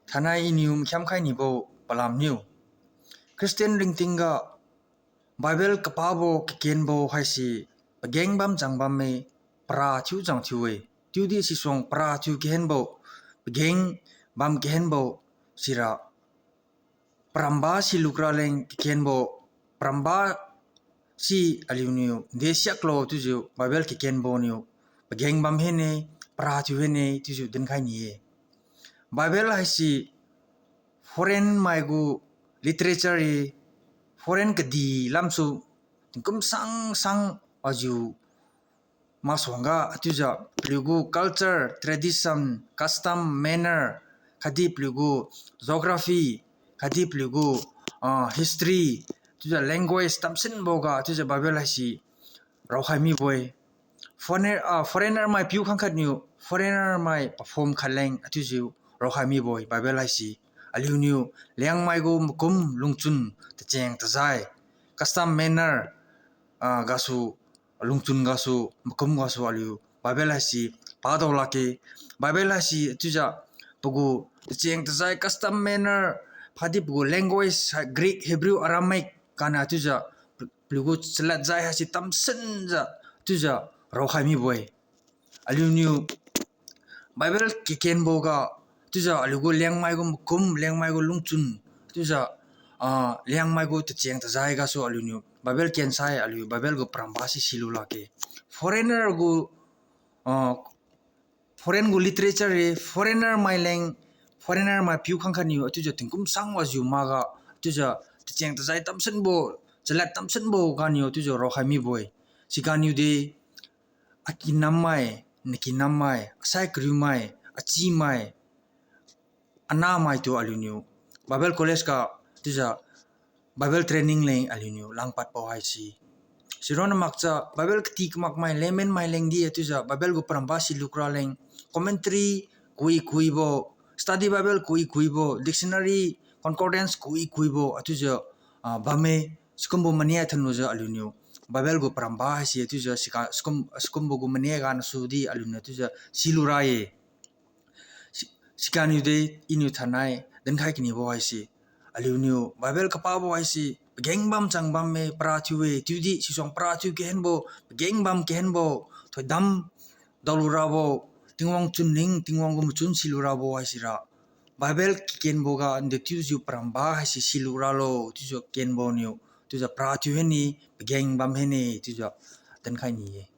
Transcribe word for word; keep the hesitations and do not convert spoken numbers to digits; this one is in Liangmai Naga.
Thainai iniu makhiamkhai nibo palamniu, Christian ringtingga Bible kapabo kakenbo haise pageng bam chang bamme, para thiu chang thiu-e. Chiudi sisuang para thiu kahenbo, pageng bam kahenbo sira paramba siluk raleng kakenbo, paramba si aliuniu de siaklo chiujiu Bible kakenbo niu pageng bam hene, para thiu hene chiujiu dinkhai ni-e. Bible haise foreign maigu literature-e, foreign kadih lamsu tingkum sang sang ajiu masuangga chiujiu paliugu culture, tradition, custom, manner, khatdi paliugu geography, khatdi paliugu, ah, history, chiujiu language tamsinboga chiujiu Bible haise raokhai mibo-e. Foreigner, ah, foreigner mai piu khangkhat niu foreigner mai paphom khatleng chiujiu raokhai mibo-e Bible haise. Aliuniu Liangmai gu makum lungchun tacheng-tajai, custom manner, ah, gasu lungchun gasu, makum gasu aliu Bible haise padao lakge. Bible haise chiujiu pagu tacheng-tajai custom manner, khatdi pagu language, Greek, Hebrew, Aramaic ganiu chiujiu paliugu chaladjai haise tamsinjiu chiujiu raokhai mibo-e. Aliuniu Bible kakenboga chiujiu aliugu Liangmai gu makum, Liangmai gu lungchun, chiujiu, ah, Liangmai gu tacheng-tajai gasu aliuniu Bible kensai aliu Bible gu paramba si silu lakge. Foreigner gu, ah, foreign gu literature-e, foreigner mai leng, foreigner mai piu khangkhat niu chiujiu tingkum sang wajiu makga chiujiu tacheng-tajai tamsinbo, chalad tamsinbo ganiu chiujiu raokhai mibo-e. Siganiu de, akinammai, nakinammai, asai kariumai, achimai, anahmaitu aliuniu Bible college ga chiujiu Bible training leng aliuniu langpadbo haise. Sironna makjiu Bible kati kamakmai layman mai lengdi chiujiu Bible gu paramba siluk raleng commentary kui-kuibo, study Bible kui-kuibo, dictionary, concordance kui-kuibo chiujiu, ah, bamme. Sikumbo mania thanlujiu aliuniu Bible gu paramba haise chiujiu siga sikum, sikumbo gu mania ganasudi aliuniu chiujiu silu ra-e. Si, siganiu de iniu thainai dinkhai kanibo haise, aliuniu Bible kapabo haise pageng bam chang bamme, para thiu-e, chiudi sisuang para thiu kahenbo, pageng bam kahenbo, thoidam daolu rabo, Tingwang chunning, Tingwang gu machun silu rabo haisira Bible kakenboga nde chiujiu paramba haise silu ralo chiujiu kenbo niu chiujiu para thiu hene, pageng bam hene chiujiu dinkhai ni-e.